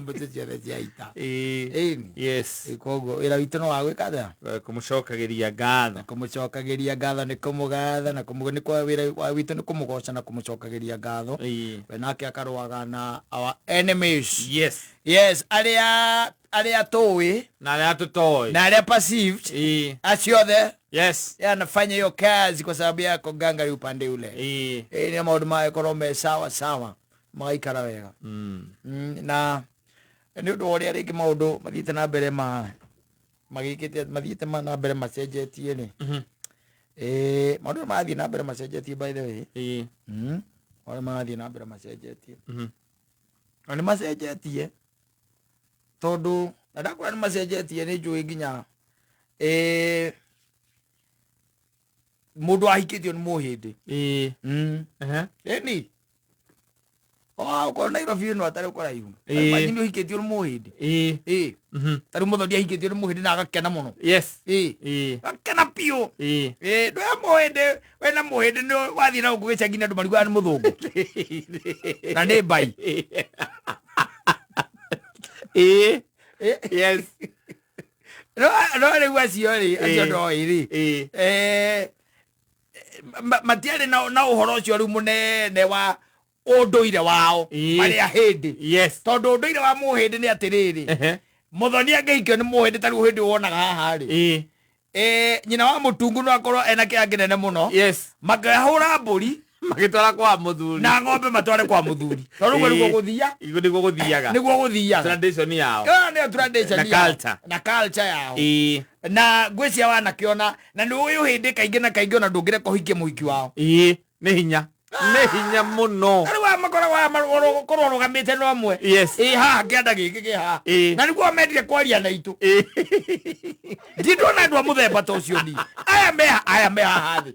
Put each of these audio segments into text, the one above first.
Mbũtũ ciothe cia ita. Ĩĩ. Ĩni. Yes. Koguo wĩra witũ no wa gwĩka atĩa? Kũmũcokagĩria ngatho. Na kũmũcokagĩria ngatho nĩ kũmũgatha na kũmũ nĩ kwa wĩra wa witũ nĩ kũmũgoca na kũmũcokagĩria ngatho. Ĩĩ. We nake akarũaga na our enemies. Yes. Yes, arĩa arĩa tũĩ Na arĩa tũtoĩ. na arĩa perceived Ĩĩ. acio othe Yes. yeye anafanya hiyo kazi kwa sababu yako gangari upande ule. Ĩĩ. Ĩĩ nĩ maũndũ magĩkorwo me sawa sawa magaikara wega. Na nĩ ũndũ wa ũrĩa rĩngĩ maũndũ mathiĩte na mbere ma magĩkĩte mathiĩte na mbere macenjetie rĩ. Maũndũ nĩ marathiĩ na mbere macenjetie by the way. Ĩĩ. Maũndũ marathiĩ na mbere macenjetie. Na nĩ macenjetie tondũ na ndakwĩra nĩ macenjetie nĩ njũĩ nginya mũndũ ahikĩtio nĩ mũhĩndĩ. Ĩĩ. Ehe. Ĩni. Okorwo Nairobi ĩno atarĩ kũraihu. Ĩĩ. Imagine ũhikĩtio nĩ mũhĩndĩ. Ĩĩ. Ĩĩ. Tarĩu mũthoni ahikĩtio nĩ mũhĩndĩ na agakena mũno. Yes. Ĩĩ. Ĩĩ. Agakena biũ. Ĩĩ. Ĩĩ, ndũya mũhĩndĩ, wena mũhĩndĩ nĩ wathiĩ na gũkũ gĩcagi-inĩ andũ mariguaga nĩ mũthũngũ. Na nĩ mbai. Ĩĩ. Ĩĩ. Yes. No no rĩu acio rĩ, acio Ĩĩ. ndoĩ rĩ. Ĩĩ. Matiarĩ na ũhoro ũcio rĩu mũnene wa ũndũire wao Ĩĩ. marĩa hĩndĩ. Yes. Tondũ ũndũire wa mũhĩndĩ nĩ atĩrĩrĩ, Ehe. mũthoni angĩhikio nĩ mũhĩndĩ ta rĩu hĩndĩ wonaga haha rĩ. Ĩĩ. Nyina wa mũtungu no akorwo ena kĩeha kĩnene mũno. Yes. Makĩhũra mbũri Magĩtwara kwa mũthuri. na ng'ombe matware kwa mũthuri. Tondũ ũguo nĩguo Ĩĩ. gũthia. Iguo nĩguo gũthiaga. Nĩguo gũthiaga. Tradition yao. Ĩyo nĩyo tradition Na yao. culture. Na culture yao. Ĩĩ. Na ngwĩciria wanakĩona na nĩ ũĩ ũhĩndĩ kaingĩ na kaingĩ ona ndũngĩreka ũhikie mũhiki wao. Ĩĩ. Nĩ hinya. Nĩ hinya mũno. Rĩu aya makoragwo aya korwo rũgamĩte no amwe. Yes. Ĩĩ haha kĩanda gĩkĩ kĩ haha. Ĩĩ. Na nĩguo mendire kwaria na itũ. Ĩĩ. Ndirĩ ndona andũ a mũthemba ta ũcio niĩ. Aya me aya me haha thĩ.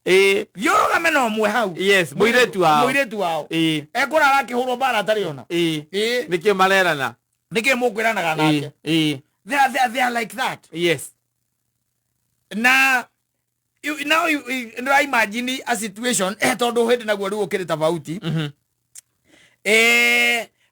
Ĩĩ. Thiĩ ũrũgame na ũmwe hau. Yes, mũirĩtu wao. Mũirĩtu wao. Ĩĩ. Ekũrara akĩhũrwo mbara atarĩ ona. Ĩĩ. Ĩĩ. Nĩkĩ marerana? Nĩkĩ mũkwĩranaga nake? Ĩĩ. They are like that. Yes. Na you, now you, you, you imagine a situation tondũ hĩndĩ naguo rĩu ũkĩrĩ tofauti.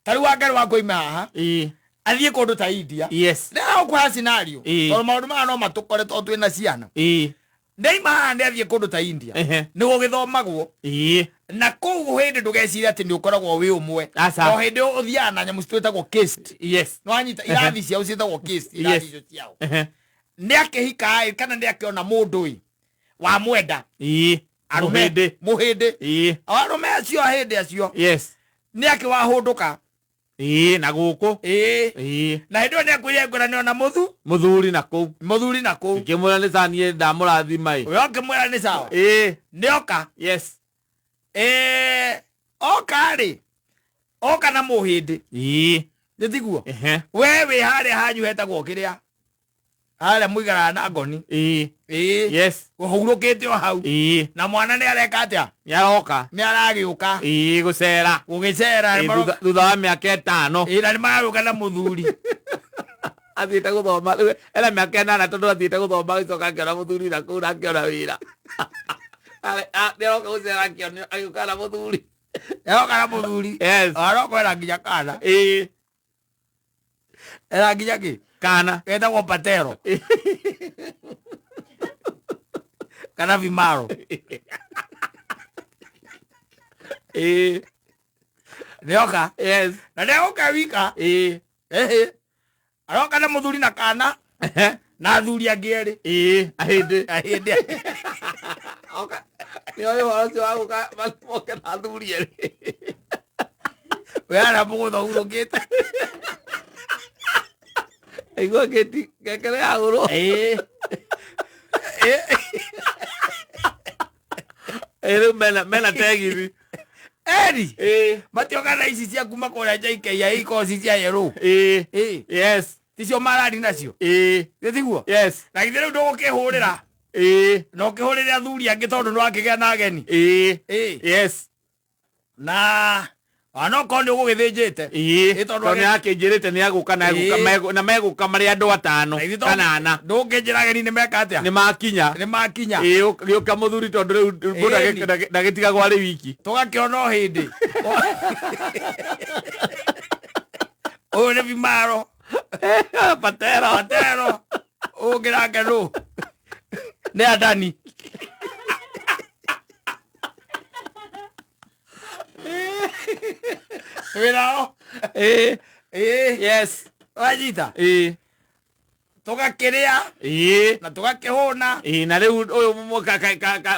Ta rĩu Wangari wa koima haha Ĩĩ. athiĩ kũndũ ta India. Yes. Ndĩragũkũhe scenario. Ĩĩ. Tondũ maũndũ maya no matũkore tondũ twĩna ciana. Ĩĩ. Ndaima haha nĩ athiĩ kũndũ ta India. Ehe. Nĩ gũgĩthomagwo. Ĩĩ. Na kũu hĩndĩ ndũgeciria atĩ nĩ ũkoragwo wĩ ũmwe. Aca. O hĩndĩ ũthiaga na nyamũ citwĩtagwo caste. Yes. Nĩ wanyita irathi ciao ciĩtagwo caste, irathi icio ciao. Ehe. Nĩ akĩhika ĩ kana nĩ akĩona mũndũ ĩ wamwenda. Ĩĩ. Arũme. Mũhĩndĩ. Mũhĩndĩ. Ĩĩ. Arũme acio ahĩndĩ acio. Yes. Nĩ akĩwahũndũka. Ĩĩ na gũkũ. Ĩĩ. Ĩĩ. Na hĩndĩ ĩyo nĩ akwĩrire ngwĩra nĩ ona mũthu. Mũthuri na kũu. Mũthuri na kũu. Ngĩmwĩra nĩ sawa niĩ ndamũrathima ĩ. We ũkĩmwĩra nĩ sawa. Ĩĩ. Nĩ oka. Yes. Oka rĩ. Oka na mũhĩndĩ. Ĩĩ. Nĩ tiguo? Ehe. We wĩ harĩa hanyu hetagwo kĩrĩa. Harĩa mũigaraga na ngoni. Ĩĩ. Ĩĩ. Yes. Ũhurũkĩte o hau. Ĩĩ. Na mwana nĩ areka atĩa? Nĩ aroka. Nĩ aragĩũka. Ĩĩ gũcera. Gũgĩcera. Ĩĩ, thutha wa mĩaka ĩtano. Ĩĩ, na nĩ maragĩũka na mũthuri. Athiĩte gũthoma. Rĩu ena mĩaka ĩnana tondũ athiĩte gũthoma agĩcoka akĩona mũthuri na kũu na akĩona wĩra. Nĩ aroka gũcera agĩũka na mũthuri. Nĩ aroka na mũthuri. Yes. Aroka ena nginya kana. Ĩĩ. Ena nginya kĩ? Kana. Getagwo patero. Kana vimaro. Ĩĩ. Nĩoka. Yes. Na nĩegũka wika. Ĩĩ. Ĩhĩ. Aroka na mũthuri na kana. Ehe. Na athuri angĩ erĩ. Ĩĩ, ahĩndĩ. Ahĩndĩ. Oka. Nĩ oĩ ũhoro ũcio wa gũka moke na athuri erĩ. We ara mũgũtha ũhurũkĩte. Aigua ngĩti ngengere yahũrwo. Ĩĩ. Ĩĩ, rĩu mena tegithi. Eri. Ĩĩ. Matioka na ici cia kuma kũrĩa JKIA ikoragwo ci cia yerũ. Ĩĩ. Ĩĩ. Yes. Ticio marari nacio. Ĩĩ. Nĩ tiguo? Yes. Na githĩ rĩu ndũgũkĩhũrĩra. Ĩĩ. Na ũkĩhũrĩre athuri angĩ tondũ nĩwakĩgĩa na ageni. Ĩĩ. Ĩĩ. Yes. Na onokorwo nĩ ũgũgĩthĩnjĩte. Ĩĩ. Ĩĩ, tondũ Tondũ nĩ akĩnjĩrĩte nĩ agũka na egũka Ĩĩ. na megũka marĩ andũ atano Na ithuĩ kana ana. Ndũngĩnjĩra ageni nĩ meka atĩa? Nĩ makinya. Nĩ makinya. Ĩĩ, gĩũka mũthuri tondũ rĩu mũndũ Ĩĩ. ndagĩtigagwo arĩ wiki. Tũgakĩona o hĩndĩ. Ũyũ nĩ Vimaro. Patero. Patero. Ũngĩ nake nũ? Nĩ Adani. Wĩnao? Ĩĩ. Ĩĩ. Yes. Wanyita? Ĩĩ. Tũgakĩrĩa Ĩĩ. na tũgakĩhũna. Ĩĩ, na rĩu ũyũ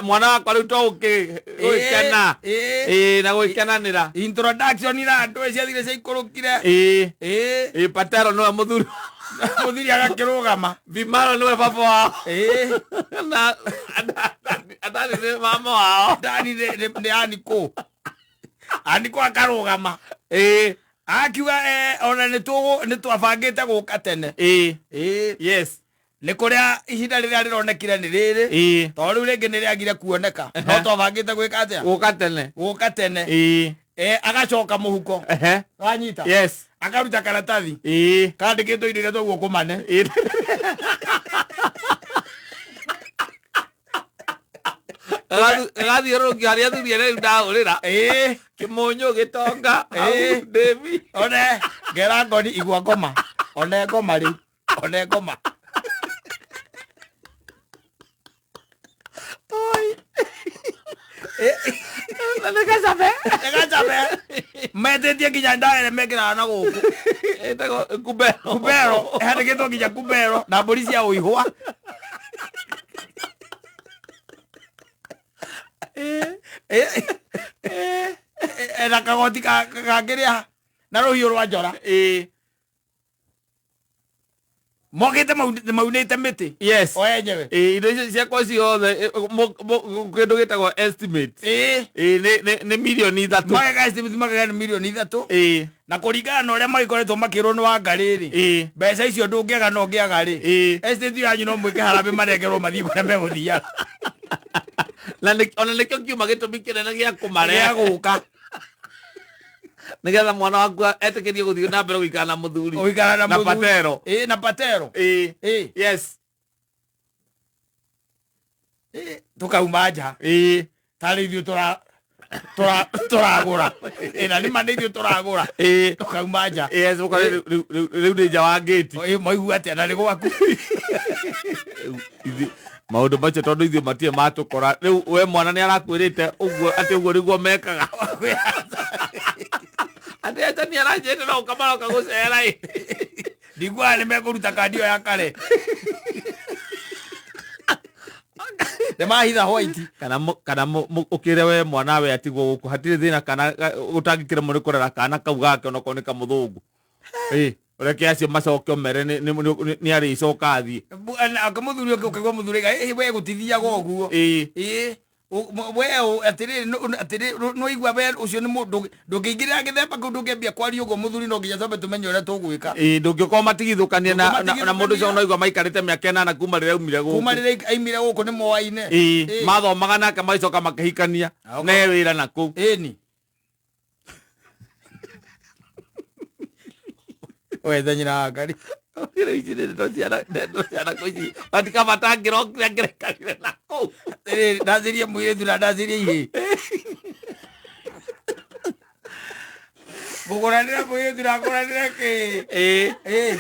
mwana wakwa rĩu to gũgĩkena. Ĩĩ. Ĩĩ, na gũgĩkenanĩra. Introduction ira andũ ciathire ciaikũrũkire. Ĩĩ. Ĩĩ. Ĩĩ, Patero nĩwe mũthuri. Mũthuri agakĩrũgama. Vimaro nĩwe baba wao. Ĩĩ. Na Adani nĩ mama wao. Dani nĩ Anikũ. Anikũ akarũgama. Ĩĩ. Akiuga ona nĩ twabangĩte gũka tene. Ĩĩ. Ĩĩ. Yes. Nĩ kũrĩa ihinda rĩrĩa rĩronekire nĩ rĩrĩ. Ĩĩ. Tondũ rĩu rĩngĩ nĩ rĩagire kuoneka. No twabangĩte gwĩka atĩa? Gũka tene. Gũka tene. Ĩĩ. Agacoka mũhuko. Ehe. Wanyita? Yes. Akaruta karatathi. Ĩĩ. Kandĩkĩtwo indo iria twaguo kũmane. Ĩĩ. Agathiũrũrũkia harĩa athuri arĩa rĩu ndahũrĩra. Ĩĩ. Kĩmũnyũ gĩtonga. Ĩĩ. Devi. One ngera ngoni igua ngoma. One ngoma rĩu. One ngoma. Na nĩ gacabe. Nĩ gacabe. Metĩtie nginya ndawa ĩrĩa mekĩraga na gũkũ. Ĩtagwo kumbero. Kumbero. Ĩhandĩkĩtwo nginya kumbero na mbũri cia ũihwa. Na kagoti kangĩrĩa na rũhiũ rwa njora. Ĩĩ. Mokĩte maunĩte mĩtĩ. Yes. O enyewe. Ĩĩ, indo icio ciakwa ciothe kĩndũ gĩtagwo estimate. Ĩĩ. Ĩĩ, nĩ mirioni 3. Mageka estimate mageka nĩ mirioni 3. Ĩĩ. Na kũringana na ũrĩa magĩkoretwo makĩrwo nĩ Wangarĩ rĩ. Ĩĩ. Mbeca icio ndũngĩaga no ũngĩaga rĩ. Ĩĩ. Estate yanyu no mwĩke harambĩ manengerwo mathiĩ kũrĩa megũthiaga. Na ona nĩkĩo kiuma gĩtũmi kĩnene gĩa kũmarehe. Gĩa gũka. Nĩgetha mwana waku etĩkĩrie gũthiĩ na mbere gũikara na mũthuri. Gũikara na Na mũthuri. Patero. Ĩĩ, na Patero. Ĩĩ. Ĩĩ. Yes. Ĩĩ, tũkauma nja. Ĩĩ. Tarĩ ithuĩ tũragũra. Ĩĩ, na nĩma nĩ ithuĩ tũragũra. Ĩĩ. Tũkauma nja. Yes, ũkore rĩu nĩ nja wa ngĩti. Ĩĩ, maigua atĩa na nĩ gwaku. Maũndũ macio tondũ ithuĩ matirĩ matũkora. Rĩu we mwana nĩ arakwĩrĩte ũguo atĩ ũguo nĩguo mekaga. Atĩ aca nĩ aranjĩte no ũkamaroka gũcera ĩ. Ndiguaga nĩ mekũruta kandi ĩyo ya kare. Nĩ mahitha white. Kana ũkĩre we mwana we atigwo gũkũ hatirĩ thĩna kana ũtangĩkĩremwo nĩ kũrera kana kau gake onokorwo nĩ kamũthũngũ. Ĩĩ, ũreke acio macoke ũmere nĩ arĩcoka athiĩ. Mũthuri ũngĩ ũkaigua mũthuri auga, ĩĩ we gũtithiaga ũguo. Ĩĩ. Ĩĩ. We atĩrĩrĩ, atĩrĩrĩ, nĩwaigua we ũcio nĩ mũndũ ndũngĩingĩrĩra gĩthemba kĩu ndũngĩambia kwaria ũguo mũthuri no nginya twambe tũmenye ũrĩa tũgwĩka. Ĩĩ, ndũngĩkorwo matigithũkanie na mũndũ ũcio Ndũngĩmatigithũkania. no igua maikarĩte mĩaka 8 kuma rĩrĩa aumire gũkũ. Kuma rĩrĩa aimire gũkũ nĩ moaine. Ĩĩ, Ĩĩ. mathomaga nake magĩcoka makĩhikania. Ne wĩra na kũu. Ĩni. Wethe nyina wa Ngai. Rĩu ici nĩ ndeto ciana kũici. Matikabata ngĩrokire ngĩrekanire na kũu. Atĩrĩrĩ, ndacirie mũirĩtu na ndacirie ihĩĩ. Ngũgũranĩra mũirĩtu na ngũranĩre kĩĩ? Ĩĩ. Ĩĩ.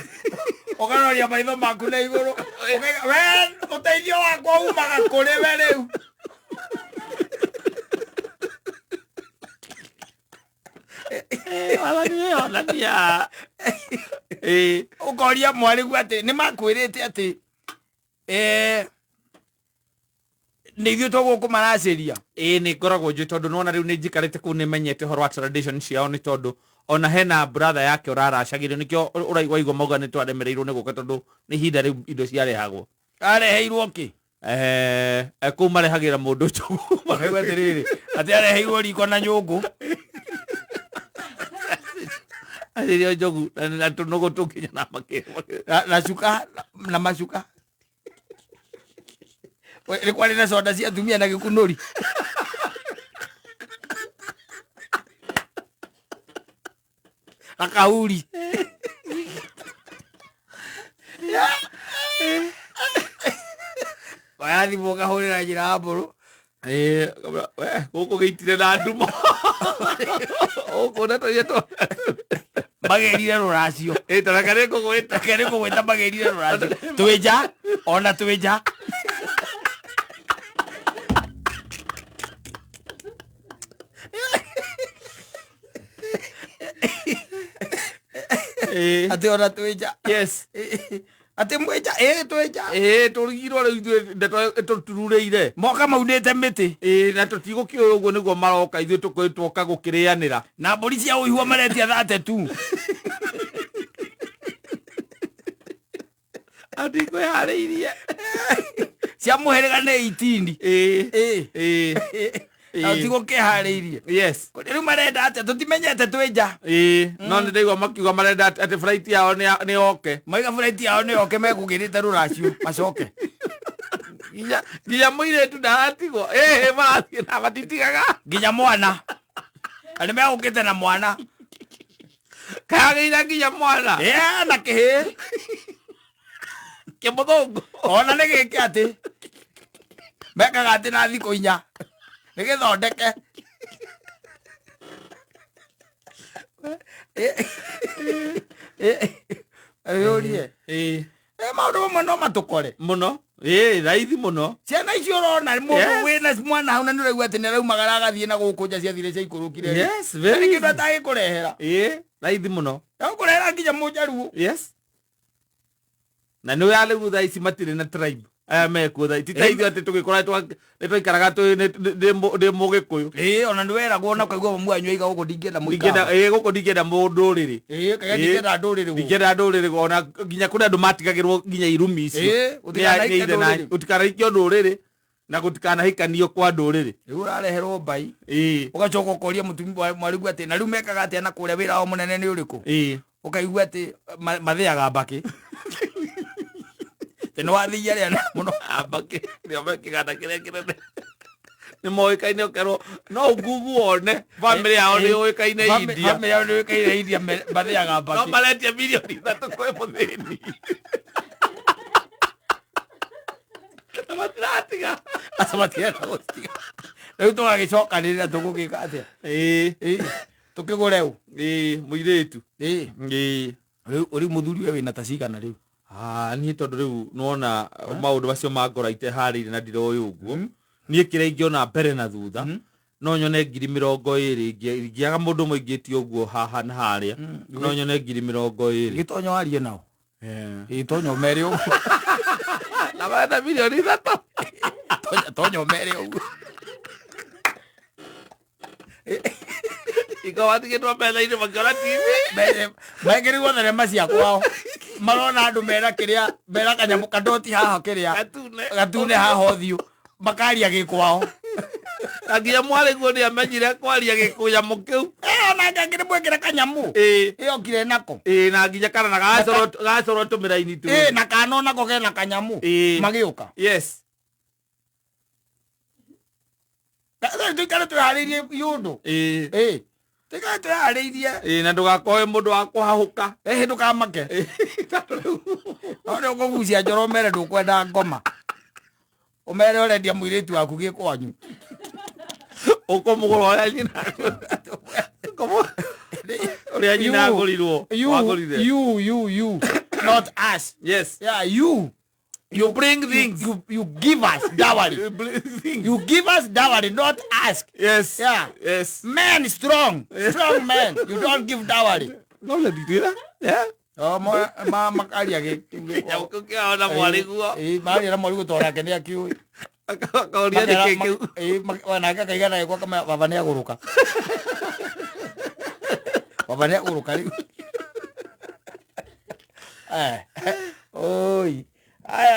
Ũkaroria maitho maku na igũrũ. Ũkaiga, we ũteithio wakwa umaga kũrĩ we rĩu. Wathani wĩ onania. Ĩĩ. Ũkoria mwarĩguo atĩ nĩ makwĩrĩte atĩ nĩ ithuĩ tũgũkũ maracĩria. Ĩĩ, nĩ ngoragwo njũĩ tondũ nĩwona rĩu nĩ njikarĩte kũu nĩ menyete ũhoro wa tradition ciao nĩ tondũ ona hena brother yake ũraracagĩrio nĩkĩo ũraigua igua mauga nĩ twaremereirwo nĩ gũka tondũ nĩ ihinda rĩu indo ciarehagwo. Areheirwo kĩ? Kũu marehagĩra mũndũ njogu. Ũkaigua atĩrĩrĩ, atĩ areheirwo riko na nyũngũ. Arĩrĩo njogu na tũnũgũ tũnginya na makĩrĩ. Na cuka na macuka. Nĩ kwarĩ na soda cia atumia na gĩkunũri. Na kahuri. Oya thimũ ũkahũrĩra njĩra ya mbũrũ. Ĩĩ, we, gũkũ gĩitire na ndumo. Gũkũ ndeto iria Magĩrire rũracio. Ĩ tareke nĩ ngũgwĩta. Reke nĩ ngũgwĩta magĩrire rũracio. Twĩ nja, ona twĩ nja. Ĩ. Atĩ ona twĩ nja. Yes. Atĩ mwĩ nja, ĩ twĩ nja. Ĩ tũrigirwo rĩu ithuĩ ndeto ĩtũtururĩire. Moka maunĩte mĩtĩ. Ĩ na tũtigũkĩũĩ ũguo nĩguo maroka ithuĩ tũkoka gũkĩrĩanĩra. Na mbũri cia ũihua maretia thate tu. Andikwĩharĩirie. Cia mũhĩrĩga nĩ 18. Ĩ. Ĩ. Ĩ. Na ũtigũkĩharĩirie. Yes. Rĩu marenda atĩa tũtimenyete twĩ nja. Ĩ no nĩ ndaigua makiuga marenda atĩ flight yao nĩ yoke. Maiga flight yao nĩ yoke mekũgĩrĩte rũracio macoke. Nginya mũirĩtu ndaratigwo. Ĩ marathiĩ na matitigaga. Nginya mwana. Na nĩ megũkĩte na mwana. Kayagĩire nginya mwana. Ĩ na kĩhĩ. Kĩmũthũngũ. Ona nĩ gĩkĩ atĩ. Mekaga atĩ na thikũ 4. Nĩ gĩthondeke. Ĩyũrie. Ĩ. Ĩ maũndũ mamwe no matũkore. Mũno. Ĩ raithi mũno. Ciana icio ũrona mũndũ Yes. wĩna mwana hau na nĩ ũraigua atĩ nĩ araumagara agathiĩ na gũkũ nja ciathire ciaikũrũkire. Yes, Nĩ very kĩndũ easy. atagĩkũrehera. Ĩ raithi mũno. Egũkũrehera nginya mũnjaruo. Yes. Na nĩ ũrĩa rĩu thaa ici matirĩ na tribe. Aya mekuo thaa ici. Ti ta ithuĩ atĩ tũgĩkũra nĩ twaikaraga twĩ ndĩ mũgĩkũyũ. Ĩ ona nĩ weragwo ona ũkaigua mamu wanyu aiga gũkũ ndingĩenda mũikamba. Ĩ gũkũ ndingĩenda mũndũrĩrĩ. Ĩ kaga ndingĩenda ndũrĩrĩ gũkũ. Ndingĩenda ndũrĩrĩ ona nginya kũrĩ andũ matigagĩrwo nginya irumi icio. Ĩ, ũtikanaike ndũrĩrĩ. Ũtikanaikio ndũrĩrĩ na gũtikanahikanio kwa ndũrĩrĩ. Rĩu ũrareherwo mbai. Ĩ. Ũgacoka ũkoria mũtumia mwarĩguo atĩ na rĩu mekaga atĩa na kũrĩa wĩra wao mũnene nĩ ũrĩkũ? Ĩ. Ũkaigua atĩ mathĩaga mbakĩ. Atĩ nĩ wathĩi arĩa mũno. Mbakĩ nĩo me kĩganda kĩrĩa kĩnene. Nĩ moĩkaine ũkerwo no ũngungu wone bamĩrĩ yao nĩ yũĩkaine India. Bamĩrĩ yao nĩ yũĩkaine India mathĩaga No mbakĩ. maretia mirioni 3 kwĩ mũthĩni. Na matiratiga. Aca matirenda gũtiga. Rĩu tũgagĩcokanĩrĩra tũgũgĩka atĩa? Ĩ. Ĩ. Tũkĩgũre ũ? Ĩ mũirĩtu. Ĩ. Ĩ. Rĩu mũthuri we wĩna ta cigana rĩu? Niĩ tondũ rĩu nĩwona maũndũ macio ma ngoro iteharĩirie na ndiroĩ ũguo. Niĩ kĩrĩa ingĩona mbere na thutha no nyone 20,000 ingĩaga mũndũ ũmwe ingĩtie ũguo haha na harĩa no nyone 20,000. Gĩtonyo warie nao. Gĩtonyo ũmere ũguo. Na marenda mirioni 3. Tonya ũmere ũguo. Iko matigĩtwo metha-inĩ makĩona TV. Mekĩrĩirwo thenema cia kwao. Marona andũ mena kĩrĩa mena kanyamũ kadoti haha kĩrĩa. Gatune. Gatune haha ũthiũ. Makaria gĩkwao. Na nginya mwarĩguo nĩ amenyire kwaria gĩkũnyamũ kĩu. Onake angĩ nĩ mwekĩra kanyamũ. Ĩ. Ĩyokire nako. Ĩ na nginya kana na gacorwo tũmĩraini tu. Ĩ na kana onako kena kanyamũ. Ĩ. Magĩũka. Yes. Tũikare twĩharĩirie iũndũ. Ĩ. Ĩ. Tũikare twĩharĩirie. Ĩ na ndũgakorwo mũndũ wa kũhahũka. Ĩ ndũkamake. No nĩ ũkũgucia njoro ũmere ndũkwenda ngoma. Ũmere ũrendia mũirĩtu waku gĩkwanyu. Ũkũmũgũra ũrĩa nyina ũrĩa nyina agũrirwo. Wagũrire. You, not us. Yes. Yeah, you. You bring things. You give us dowry. You bring things. You give us dowry, not ask. Yes. Yeah. Yes. Men strong. Strong men. You don't give dowry. No le ndira. Yeah. Oh, ma makaria gĩ. Kĩnyamũ kĩu kĩao na mwarĩguo. Ĩ, maria na mwarĩguo tondũ nake nĩ akĩũĩ. Akaũria nĩkĩ kĩu. Ĩ, nake akaiga naye gwaka baba nĩ agũrũka. Baba nĩ agũrũka rĩu. Oi. Aya.